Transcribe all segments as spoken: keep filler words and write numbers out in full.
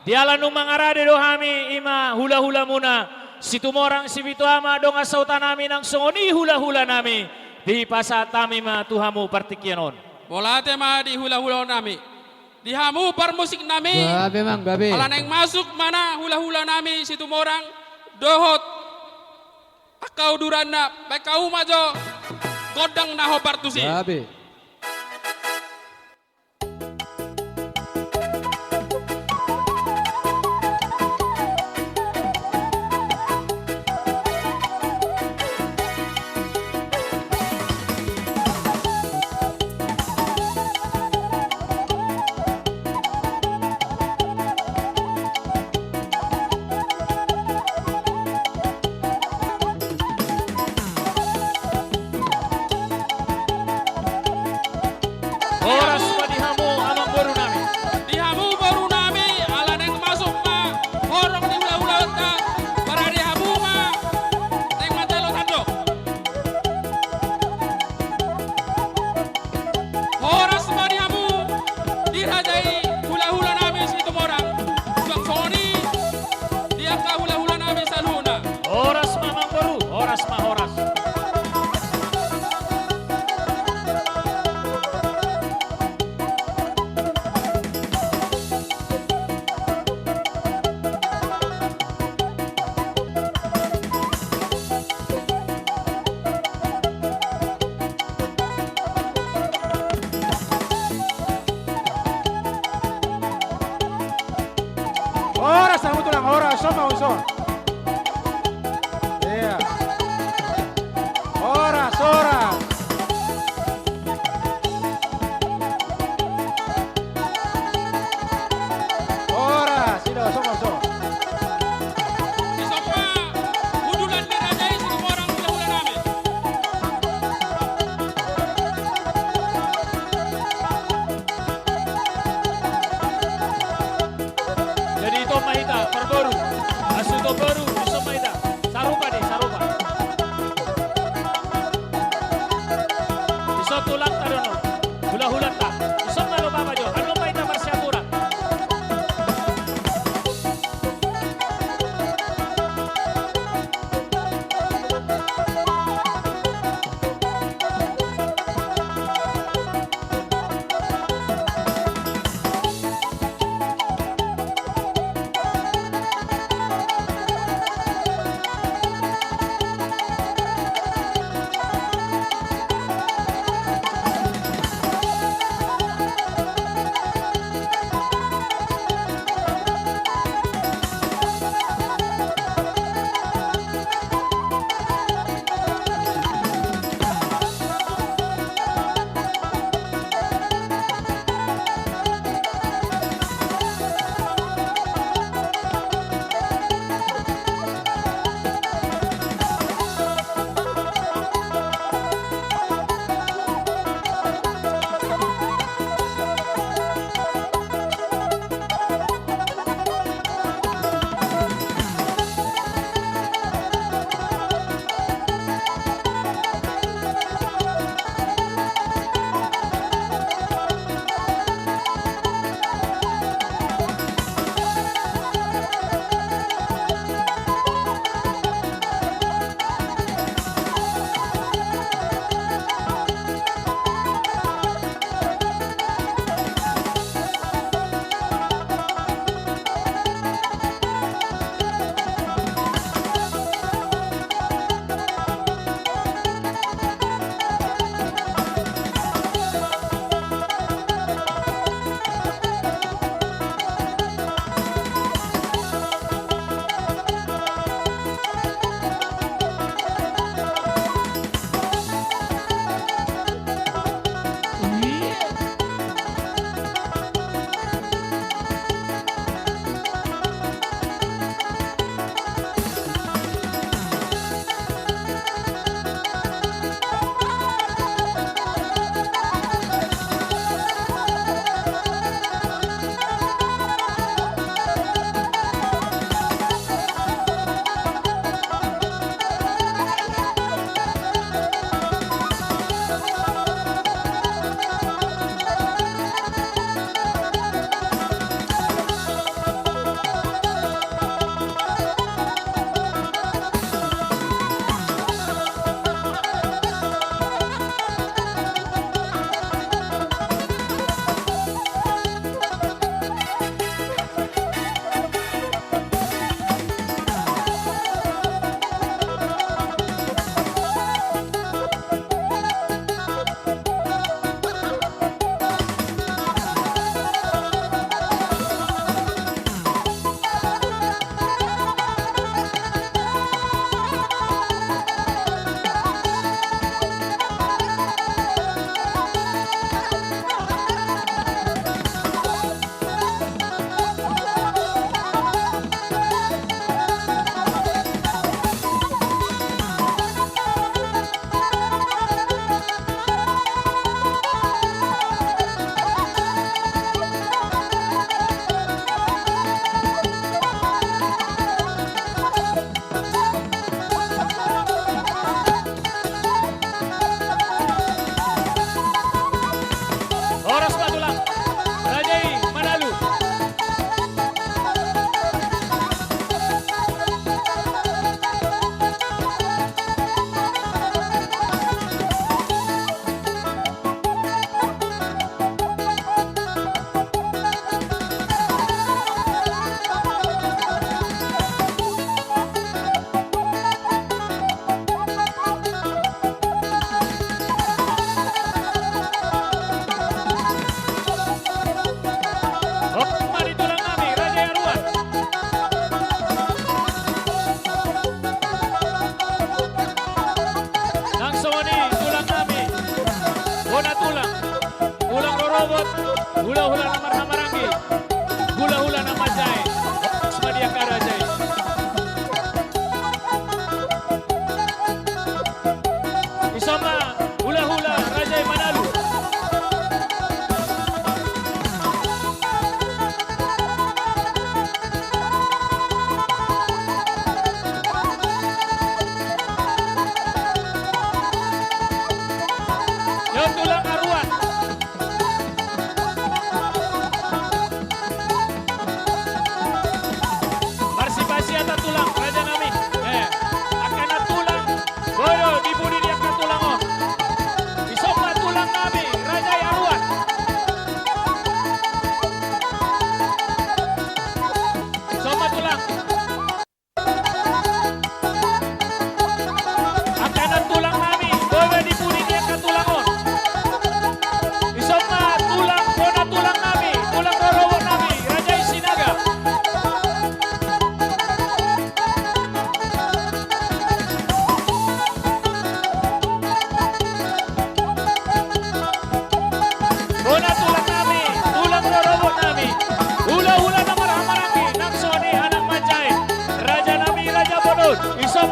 Diala naung mangarade do hami, i ma hulahulamuna, Situmorang Sipitu Ama, dongan sahutanami, nang songon i hulahulanami, dipasahat hami ma tu hamu partingkian on. Mauliate ma di hulahulanami. Di hamu parmusiknami. Gabe, Amang, gabe. Ala naeng masuk ma na hulahulanami Situmorang dohot angka uduranna, baen hamu ma jo gondang na hombar tusi. Gabe. Horas ma di hamu, amangborunami. Di hamu borunami, ala naeng masuk ma horong ni hulahulanta, parade hamu ma naeng manjalo tando. Horas ma di hamu, dirajai hulahulanami Situmorang. Suang songon i di angka hulahulanami saluhutna. Horas ma, amangboru, horas ma, horas. Horas, hamu tulang, horas, ison ma, ison. Iya. Horas, horas. Horas, ida, songon, songon. Ison ma uduran ni raja i, Situmorang, hulahulanami. Jadi ito ma hita, parboru. Asi ito boru, ison ma hita. Sarupa do i, sarupa. Ison tulangta do on, hulahulanta. Ison ma lupa jo, annon ma hita marsiaturan.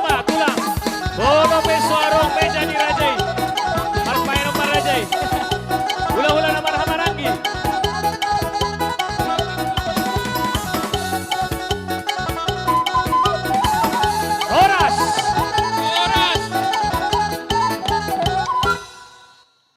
Tulang. Boru